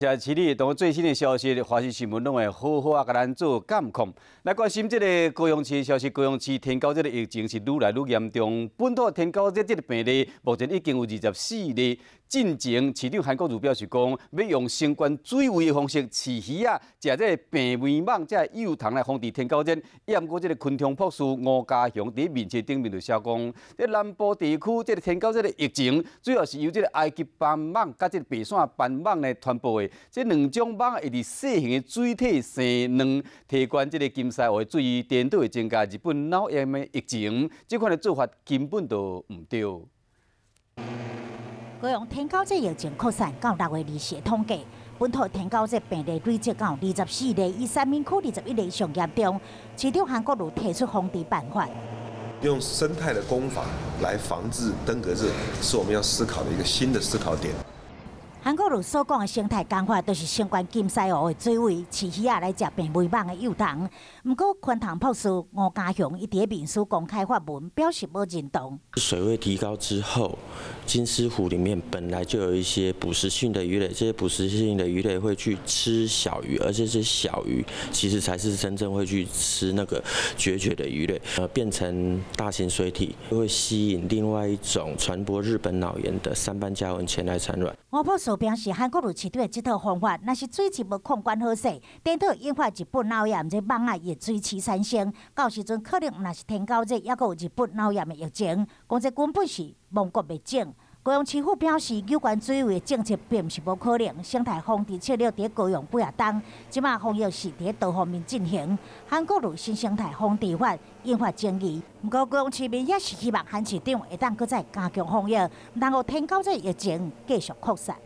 這市里當最新的消息，華視新聞攏會好好啊，共咱做監控。來關心這个高雄市消息，高雄市天狗熱的疫情是愈來愈嚴重。本土天狗熱這个病例目前已經有24例。進前市長韓國瑜表示講，欲用升懸水位的方式飼魚仔，食這个病危蠓，這个幼蟲來防治天狗熱。毋過這个昆蟲博士吳家雄佇面冊頂面就寫講，這南部地區這个天狗熱的疫情，主要是由這个埃及斑蠓佮這个白線斑蠓來傳播的。這兩種蠓會佇細型的水體生卵，提懸這个金獅湖的水位，顛倒會增加日本腦炎的疫情。這款的做法根本就毋對。高雄天狗熱疫情擴散到6月20的統計，本土天狗熱病例累積到24例，以三民區21例上嚴重。市長韓國瑜提出防治辦法，用生態的工法來防治登革熱，是我們要思考的一個新的思考點。韓國瑜所講的生態工法，就是升懸金獅湖的水位，飼魚仔來食病危蠓的幼蟲。毋過，昆蟲博士吳家雄伊佇面書公開發文，表示無認同。水位提高之後，金獅湖裡面本來就有一些捕食性的魚類，這些捕食性的魚類會去吃小魚，而這些小魚其實才是真正會去吃那個決絕的魚類，變成大型水體，會吸引另外一種傳播日本腦炎的三斑家蚊前來產卵。吳博士表示，韓國瑜市長的這套方法，若是水質無控管好勢，顛倒引發日本腦炎這蠓仔會水棲產生，到時陣可能毋但是天狗熱，猶閣有日本腦炎的疫情，講這根本是亡國滅種。高雄市府表示，有關水位的政策並毋是無可能，生態防治策略佇高雄幾若冬，這馬防疫是佇多方面進行。韓國瑜新生態防治法引發爭議，毋過高雄市民也是希望韓市長會當閣再加強防疫，毋通予天狗熱疫情繼續擴散。